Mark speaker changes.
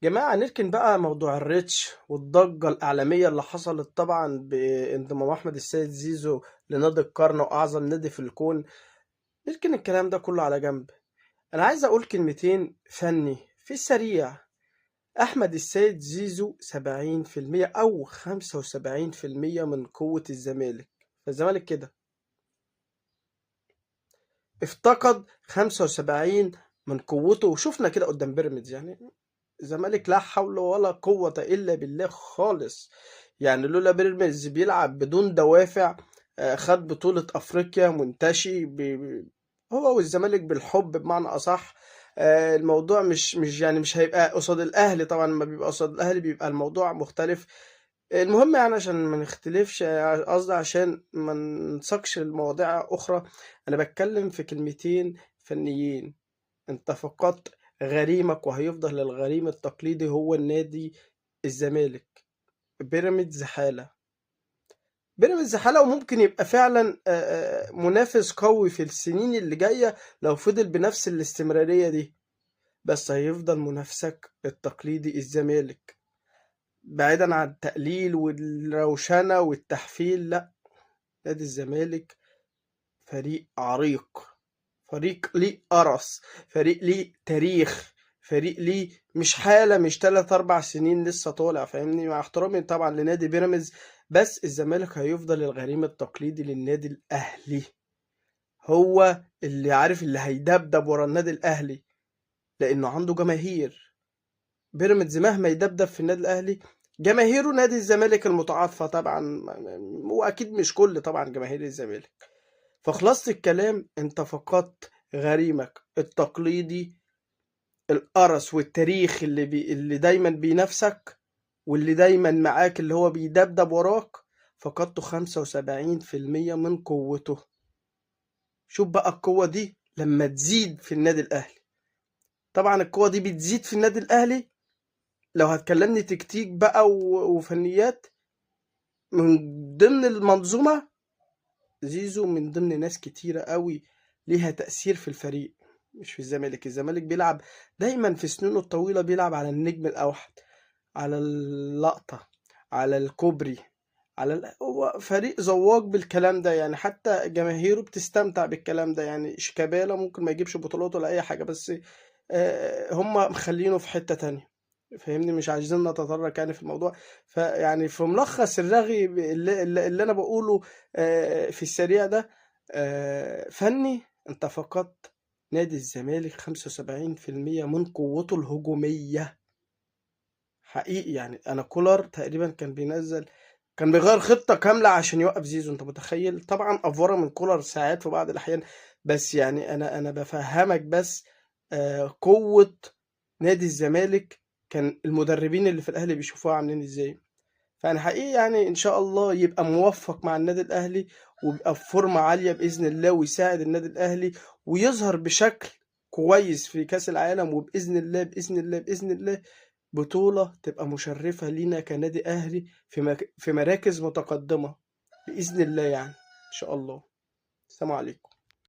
Speaker 1: جماعة نركن بقى موضوع ال reach والضجة الإعلامية اللي حصلت طبعا بانضمام أحمد السيد زيزو لنادي القرن وأعظم نادي في الكون. نركن الكلام ده كله على جنب. أنا عايز أقول كلمتين فني في السريع. أحمد السيد زيزو 70% أو 75% من قوة الزمالك. فالزمالك كده افتقد 75 من قوته، وشفنا كده قدام بيراميدز. يعني الزمالك لا حول ولا قوة إلا بالله خالص. يعني لولا بيراميدز بيلعب بدون دوافع، خد بطولة أفريقيا منتشي هو والزمالك بالحب بمعنى أصح. الموضوع مش يعني مش هيبقى قصاد الأهلي، طبعا ما بيبقى قصاد الأهلي بيبقى الموضوع مختلف. المهم يعني عشان ما نختلفش، قصدي عشان ما نساقش المواضيع أخرى، أنا بتكلم في كلمتين فنيين. انت فقدت غريمك، وهيفضل الغريم التقليدي هو النادي الزمالك. بيراميدز حالة، بيراميدز حالة، وممكن يبقى فعلا منافس قوي في السنين اللي جاية لو فضل بنفس الاستمرارية دي، بس هيفضل منافسك التقليدي الزمالك. بعيدا عن التقليل والروشنة والتحفيل، لا، نادي الزمالك فريق عريق، فريق ليه قرص، فريق ليه تاريخ، فريق ليه مش حالة، مش 3-4 سنين لسه طالع، فاهمني؟ مع احترامي طبعا لنادي بيراميدز، بس الزمالك هيفضل الغريم التقليدي للنادي الأهلي، هو اللي عارف اللي هيدبدب ورا النادي الأهلي لأنه عنده جماهير. بيراميدز مهما يدبدب في النادي الأهلي، جماهيره نادي الزمالك المتعاطفة طبعا، وأكيد مش كل طبعا جماهير الزمالك. فخلاصة الكلام، انت فقدت غريمك التقليدي، القرص والتاريخ اللي دايما بينافسك واللي دايما معاك، اللي هو بيدبدب وراك، فقدته 75% من قوته. شوف بقى القوة دي لما تزيد في النادي الأهلي. طبعا القوة دي بتزيد في النادي الأهلي. لو هتكلمني تكتيك بقى وفنيات، من ضمن المنظومة زيزو من ضمن ناس كتيرة قوي ليها تأثير في الفريق، مش في الزمالك. الزمالك بيلعب دايما في سنينه الطويلة، بيلعب على النجم الأوحد، على اللقطة، على الكوبري، هو فريق زواج بالكلام ده، يعني حتى جماهيره بتستمتع بالكلام ده. يعني شيكابالا ممكن ما يجيبش بطولات ولا أي حاجة، بس هم مخلينه في حتة تانية، فاهمني؟ مش عايزين نتطرق يعني في الموضوع. فيعني في ملخص الرغي اللي انا بقوله في السريع ده، فني، انت فقدت نادي الزمالك 75% من قوته الهجومية حقيقي. يعني انا كولر تقريبا كان بيغير خطة كاملة عشان يوقف زيزو، انت متخيل؟ طبعا افورة من كولر ساعات في بعض الاحيان، بس يعني انا بفهمك بس، قوة نادي الزمالك كان المدربين اللي في الاهلي بيشوفوها عاملين ازاي. فانا حقيقي يعني ان شاء الله يبقى موفق مع النادي الاهلي، ويبقى في فورمه عاليه باذن الله، ويساعد النادي الاهلي ويظهر بشكل كويس في كاس العالم، وباذن الله باذن الله باذن الله بطوله تبقى مشرفه لينا كنادي اهلي في مراكز متقدمه باذن الله، يعني ان شاء الله. السلام عليكم.